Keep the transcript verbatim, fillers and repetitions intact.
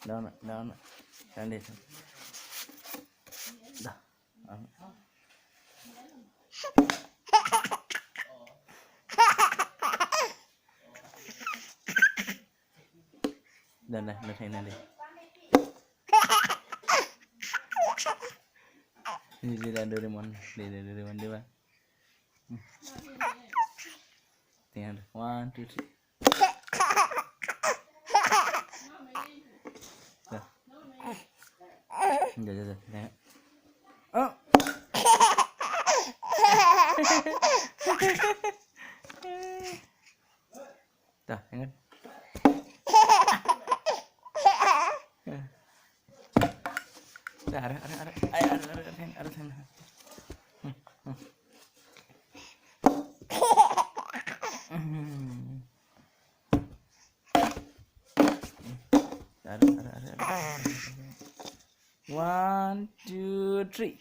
Down, down. Down deh. Dah. Dah, dah, dah, dah, dah. Ini dia Doraemon, dia, dia Doraemon dia, Bang. Hmm. Tinggal, one, two, three. Dah. Dah, dah, dah, dah. Oh. Dah, ingat. Dah, arah, arah, arah. Ay, arah, arah, arah, arah, arah. Hmm, hmm. Hmm. Arah, arah, arah, arah. One, two, three.